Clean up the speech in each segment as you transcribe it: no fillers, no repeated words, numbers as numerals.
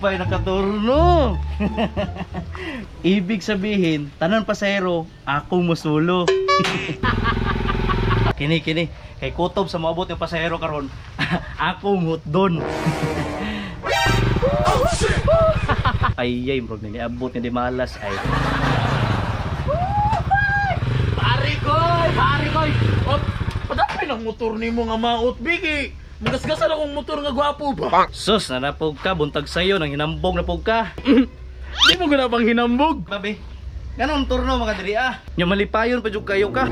Ako pa'y nakaturno. Ibig sabihin, tanan pasahero, ako musulo. Kini kini, kay kutob sa moabot yung pasahero karon, ako muhutdon. Ay ay, murag niabot ni di malas ay. Pare koy, pare koy. Oh, padami ng motor nimo nga maot bigi. Magasgasan akong motor nga gwapo ba? Sus, nanapog ka, buntag sayo, nang hinambog na pog ka. Di mo guna pang hinambog? Babe, ganun turno mga diri ah. Nya malipayon pa jud kayo ka.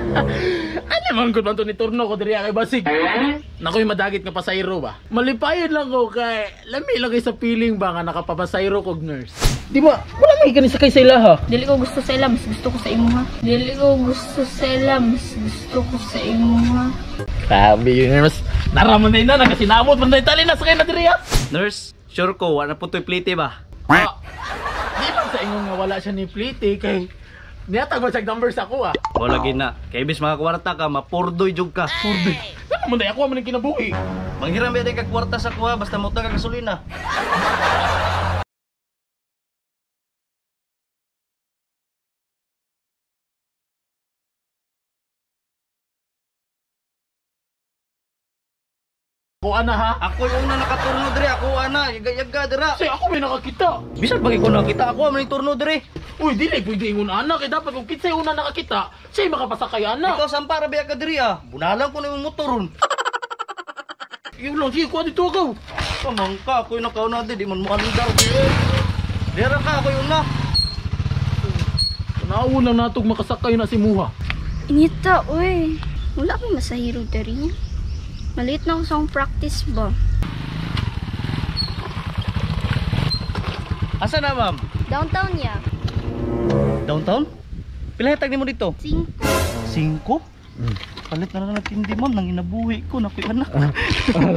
Ano man gud man to ni turno ko diri kay basig. Nakoy madagit nga pasayro ba? Malipayon lang ko kay lami lang kay sa feeling ba nga nakapapasayro kog nurse. Di ba? Wala man kani sakay sa ilaha. Dili ko gusto sa ila, mas gusto ko sa imuha. Dili ko gusto sa ila, mas gusto ko sa imuha. Grabe yun, nurse. Naraman na ina, nagkasinamot man na itali na sakay na diri ah. Nurse, sure ko wa na po to'y plite ba? Ah, di man sa ingon nga wala siya ni plite kay niatag ba siya number sa ako ah. Wala gina. Kay ibis mga kwarta ka, mapurdoy jud ka. Purdoy. Ano man day ako man ang kinabuhi. Manghiram ba ka kwarta sa kuha basta mo ka gasolina. Ako ana ha? Ako yung una nakaturno diri, ako ana, yaga-yaga dira. Kasi ako may nakakita. Bisan pag ikaw nakita ako, man yung turno diri. Uy, dili pwede ingon ana kay dapat kung kinsay una nakakita, siya makapasakay ana. Ikaw sampa ra biya ka diri ah. Bunalan ko na yung motor ron. Yun lang, sige, kuha dito ako. Kamangka, ako yung nakauna di man mo andar. Dira ka, ako yung una. Tanaw lang natog makasakay na si Muha. Inita, uy. Wala pa masahiro diri. Maliit na ako sa akong practice ba? Asa na, ma'am? Downtown ya. Downtown? Pila hatag nimo dito? 5. 5? Palit na lang nagtindi, ma'am. Nang inabuhi ko, nakoy anak. 5?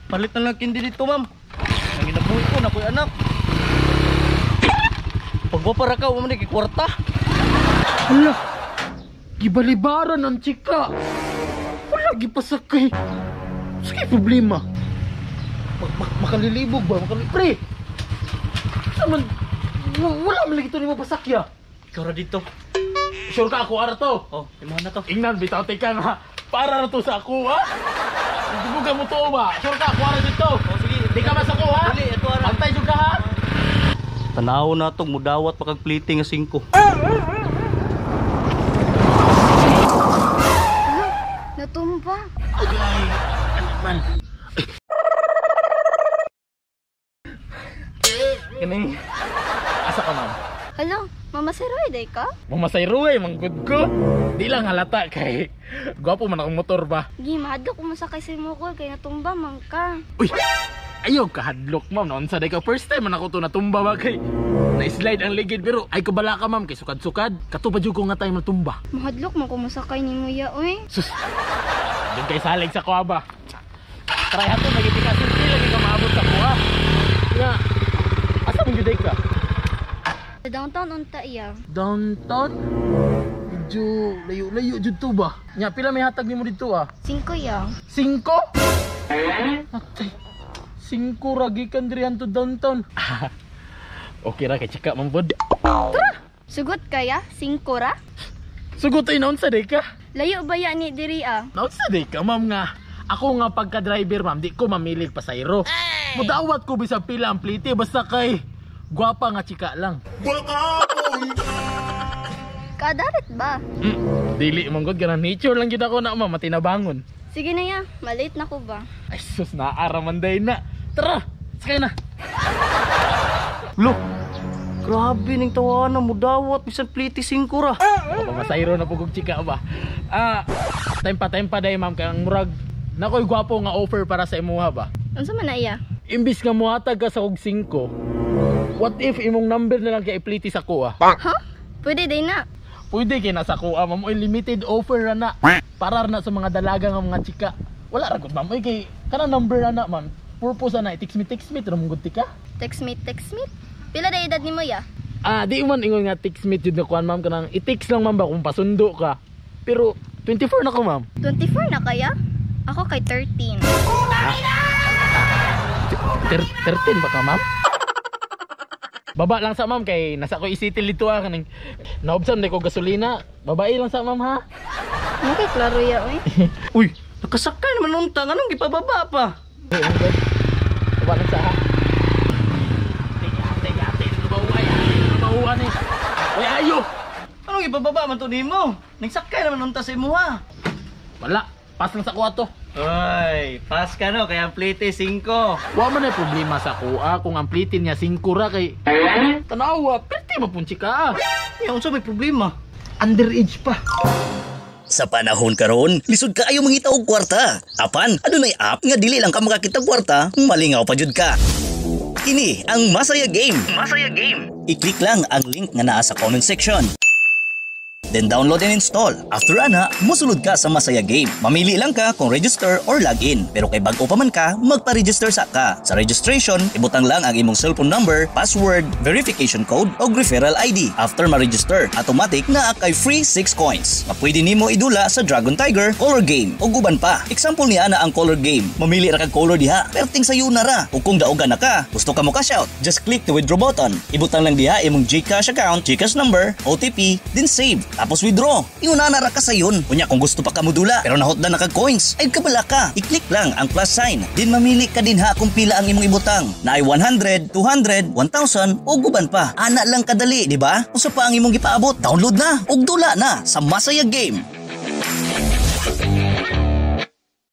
Palit na lang nagtindi dito, ma'am. Nang inabuhi ko, nakoy anak. Pagwapara ka, wala man kwarta. Hala, gibalibaran ang chika. Wala gipasakay. Sige problema. Makalilibog ba? Pre! Saman, wala man lagi ito ni mo pasakya. Ikaw ra dito. Sure ka ako ara to. Oh, imahan na to. Ingnan, bitaw tika nga. Para na to sa ako, ha? Hindi mo ka mo to ba? Sure ka ako ara dito. Oh, sige. Di ka ba sa ako, ha? Dili, ito ara. Antay jud ka, ha? Tanaw na to, mudawat pa kag plite nga 5. Natumba. Ay, ano man. Kaning, asa ka, ma'am? Hala, Mama Seroy, day ka? Mama Seroy, manggod ko. Di lang halata kay gwapo man akong motor ba. Gi, mahadlok ko masakay sa imo ko kay natumba man ka. Uy, ayaw kahadlok, ma'am. Noon sa day ka first time man ako to natumba ba kay na-slide ang ligid pero ay kabala ka, ma'am, kay sukad-sukad. Kato pa jud ko nga tayo matumba. Mahadlok man ko masakay nimo ya, uy. Sus. Diyan kay salig sa kuha ba. Try ato lagi ka simple lagi ka maabot sa kuha. Nga. Asa man jud ka? Sa downtown unta iya. Downtown? Medyo layo-layo jud to ba? Nya pila may hatag nimo dito ah? 5 ya. 5? Atay. 5 ra gikan diri hanto downtown. Okay ra kay chika man pod. Tara. Sugot kaya 5 ra? Sugot ay naunsa day ka? Layo ba ya ni diri ah? Naunsa day ka, ma'am nga. Ako nga pagka-driver, ma'am, di ko mamilig pasayro. Mudawat ko bisag pila ang plite basta kay gwapa nga chika lang. Kadarit ba? Dili man gud ganang nature lang gyud ako na, ma'am, matinabangon. Sige na ya, malate na ko ba? Ay sus, naara man day na. Tara, sakay na. Lo. Grabe ning tawana mudawat bisan plite 5 ra. Masayro na pugog chika ba. Ah, tempa day, ma'am, kay ang murag nakoy gwapo nga offer para sa imuha ba. Unsa man na iya? Imbis nga mohatag ka sa og 5, what if imong number na lang kay ipliti sa kuha? Ha? Pwede day na. Pwede kay na sa kuha, ma'am. Oy, limited offer ra na. Para na sa mga dalaga nga mga chika. Wala ra gud, ma'am. Oy, kay kanang number ra na, ma'am. Purpose na i-text me, text me, ra mong gud tika. Text me, text me. Pila day edad nimo ya? Ah, di man ingon nga text me jud na kuan, ma'am, kanang i-text lang, ma'am, ba kung pasundo ka. Pero 24 na ko, ma'am. 24 na kaya? Ako kay 13. 13 ba ka, ma'am? Baba lang sa ma'am kay nasa ko isitil dito ah kaning naobsan ko gasolina. Babae lang sa ma'am ha. Ano kay klaro ya, uy? Uy, nakasakay naman unta. Anong gipababa pa? Eh, oh God. Baba lang sa ha. Ate, ate, ate, lumawa lumawa ni. Uy, ayo. Anong ipababa man to nimo? Nagsakay naman unta sa imuha. Wala, pas lang sa kuha to. Uy, pass ka no, kaya ang plate 5. Wa man ay problema sa kuha kung ang plitin niya 5 ra kay tanawa, pliti mapunchi ka. Ya, unsa may problema? Underage pa. Sa panahon karon, lisod kaayo mangita og kwarta. Apan, adunay app nga dili lang ka makakita og kwarta, malingaw pa jud ka. Kini ang Masaya Game. Masaya Game. I-click lang ang link nga naa sa comment section. Then download and install. After ana, musulod ka sa Masaya Game. Mamili lang ka kung register or login. Pero kay bag-o pa man ka, magpa-register sa ka. Sa registration, ibutang lang ang imong cellphone number, password, verification code o referral ID. After ma-register, automatic na kay free 6 coins. Nga pwede nimo idula sa Dragon Tiger, Color Game o guban pa. Example niya na ang Color Game. Mamili ra kag color diha, perting sayo na ra. Ug kung daogan na ka, gusto ka mo cash out, just click the withdraw button. Ibutang lang diha imong GCash account, GCash number, OTP, then save. Tapos withdraw. Iuna na ra ka sayon. Unya kung gusto pa ka modula, pero nahotdan na kag coins, ay kabala ka. I-click lang ang plus sign. Din mamili ka din ha kung pila ang imong ibutang. Naay 100, 200, 1,000 o guban pa. Ana lang kadali, di ba? Usa pa ang imong gipaabot, download na ug dula na sa Masaya Game.